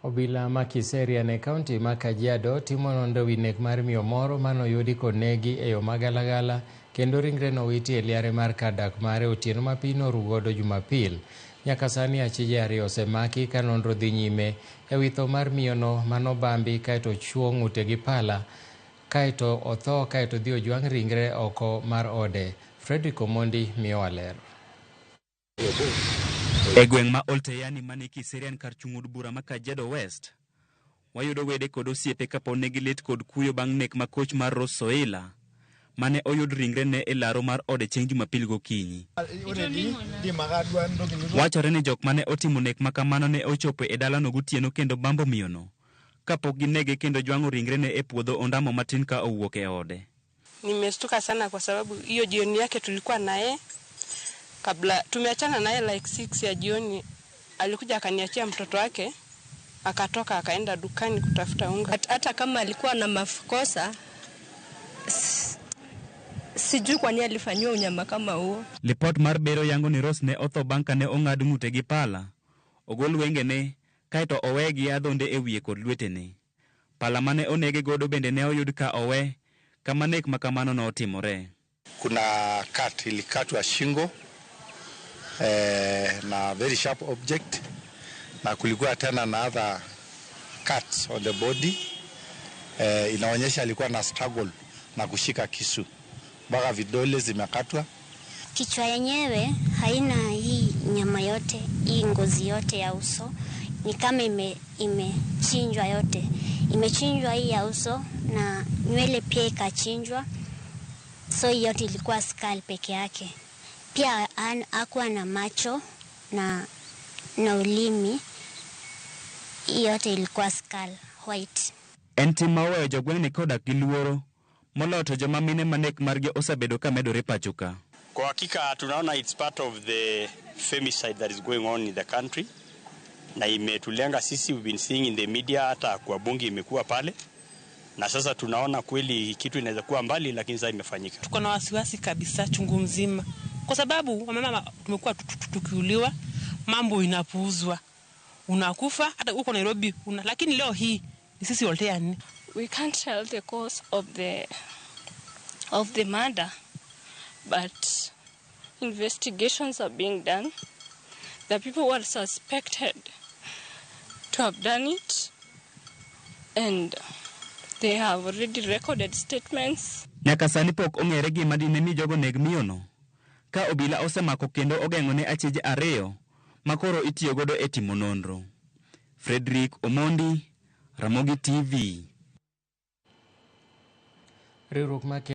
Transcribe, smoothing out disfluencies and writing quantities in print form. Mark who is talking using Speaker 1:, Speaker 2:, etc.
Speaker 1: Obila ma Kiserian e kaunti ma Kajiado timo nonro ewi nek mar miyo moro manoyudi konegi e yo magalagala kendo ringre nowiti e liare mar kar dak mare otieno ma piny noru godo Jumapil. Nyaka sani achije ariyo osemaki ka nonro dhi nyime ewi tho mar miyono manobambi kaeto ochuo ng'ute gi pala kaeto otho kaeto dhi ojwang' ringre oko mar ode. Fredrick Omondi miyowa ler.
Speaker 2: E gweng' ma Olteyani mani Kiserian kar chung' od bura ma Kajiado West, wayudo wede kod osiepe kapon negi lit kod kuyo bang' nek ma koch mar Rose Soila mane oyud ringrene e laro mar ode chieng' Jumapil gokinyi. Wachore ni jok mane otimo nek ma kamano ne ochopo e dalano gotieno kendo bambo miyono kapok ginege kendo jwang'o ringrene e puodho ondamo matin ka owuok e ode.
Speaker 3: Nimestuka sana kwa sababu hiyo jioni yake tulikuwa naye kabla tumeachana naye like 6 ya jioni, alikuja akaniachia mtoto wake akatoka akaenda dukani kutafuta unga.
Speaker 4: Hata kama alikuwa na makosa, sijui kwa nini alifanyiwa unyama kama huo.
Speaker 2: Lipot mar bero yango ni Rose ne otho bang' kane ong'ad ng'ute gi pala, ogol wengene, kaeto oweye gi adhonde e wiye kod lwetene. Pala mane onege godo bende ne oyud ka owe kama nek ma kamano notimore.
Speaker 5: Kuna cut ilikatwa shingo na very sharp object, na kulikuwa tena na other cuts on the body. Inaonyesha alikuwa na struggle na kushika kisu mpaka vidole zimekatwa.
Speaker 6: Kichwa yenyewe haina hii nyama yote, hii ngozi yote ya uso ni kama imechinjwa yote. Imechinjwa hii ya uso na nywele pia ikachinjwa. So hii yote ilikuwa skull peke yake. Pia hakuwa na macho na ulimi. Hii yote ilikuwa skull white.
Speaker 2: En tim ma oweyo jogweng'ni kodak gi luoro moloyo to joma mine ma nek margi osebedo ka medore pacho ka.
Speaker 7: Kwa hakika tunaona it's part of the femicide that is going on in the country, na imetulenga sisi, we've been seeing in the media, hata kwa bunge imekuwa pale, na sasa tunaona kweli kitu inaweza kuwa mbali, lakini sasa imefanyika.
Speaker 3: Tuko na wasiwasi kabisa chungu mzima, kwa sababu wamama tumekuwa tukiuliwa, mambo inapuuzwa, unakufa hata huko Nairobi una, lakini leo hii ni sisi Olteyani.
Speaker 8: We can't tell the cause of the murder, but investigations are being done. The people who are suspected to have done it, and they have already recorded statements.
Speaker 2: Nyaka sani pok ong'ere gima dine mi jogo neg miyono, ka obila osemako kendo ogeng'o ne achije ariyo ma koro itiyo godo e timo nonro. Frederick Omondi, Ramogi TV.
Speaker 1: Riwruok ma